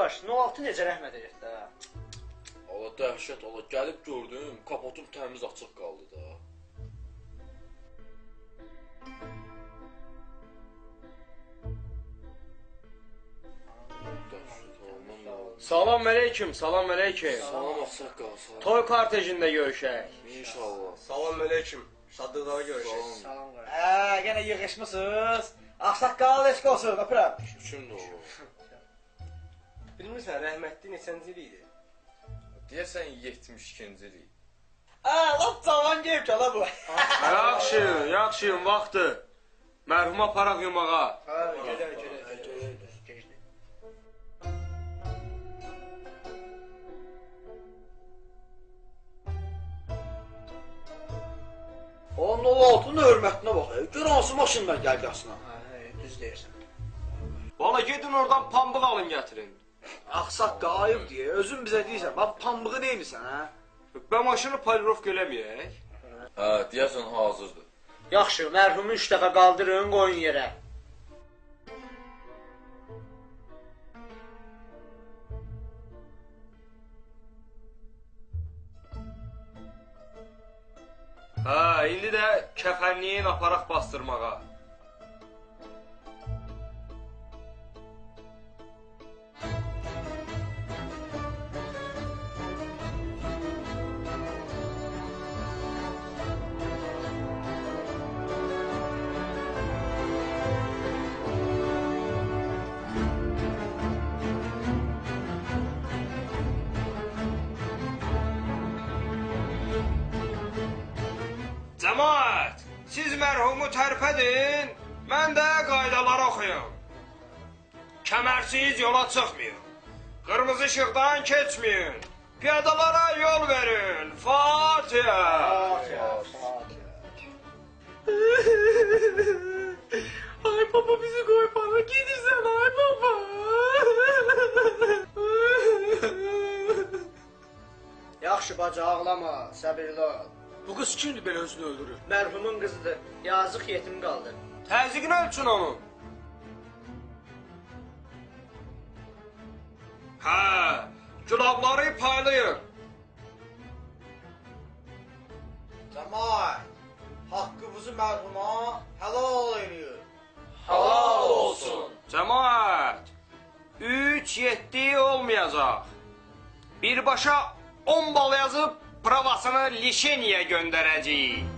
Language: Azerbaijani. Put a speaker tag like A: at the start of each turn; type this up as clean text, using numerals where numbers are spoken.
A: Qardaş, 06 necə rəhm edəcək də?
B: Allah dəhşət, Allah gəlib gördüm, kapotum təmiz açıq qaldı da.
C: Salam əleykum, salam əleykum.
B: Salam ağsaqqal, salam.
C: Toy kartejində görüşək.
B: İnşallah.
D: Salam əleykum. Şadlıqlara görüşək.
A: Salam qardaş. Yenə yığışmısınız. Ağsaqqal eşq olsun, öpürəm.
B: Kimdir o?
D: Bilmirsən, rəhmətli neçənci il idi?
E: Deyəsən 72-ci il idi.
A: Lap cavan geyib ki, ala bu.
C: Yaxşı, yaxşı, vaxtdır. Mərhuma aparaq yumağa.
D: Gedək, gedək, gedək.
A: Gecdir.
F: O 06-nın hörmətinə bax. Gör hansı maşından gəl qasına.
A: Düz deyirsən.
C: Valla gedin oradan pambıq alın gətirin.
F: Ağsaqqal ayıb deyə, özün bizə deyirsən, bax pambığı neymirsən, hə?
C: Bə maşını polirovka eləməyək.
B: Hə, deyəsən hazırdır.
A: Yaxşı, mərhumu 3 dəfə qaldırın, qoyun yerə.
C: Hə, indi də kəfənliyin aparaq bastırmağa. Cəmaət, siz mərhumu tərpədin, mən də qaydaları oxuyum. Kəmərsiz yola çıxmayın, qırmızı işıqdan keçməyin, piyadalara yol verin. Fatihə!
A: Fatihə, Fatihə.
C: Ay baba bizi qoy bana, gedirsən ay baba.
A: Yaxşı bacı, ağlama, səbirli ol.
F: Bu qız kimdir belə özünü öldürür?
A: Mərhumun qızıdır, yazıq yetim qaldı.
C: Təzyiqini ölçün onun. Hə, gülabları paylayın.
F: Cəmaət, haqqımızı mərhuma halal eləyir.
C: Halal olsun. Cəmaət, 3-7 olmayacaq. Birbaşa 10 bal yazıb pravasını lişeniyə göndərəcəyik.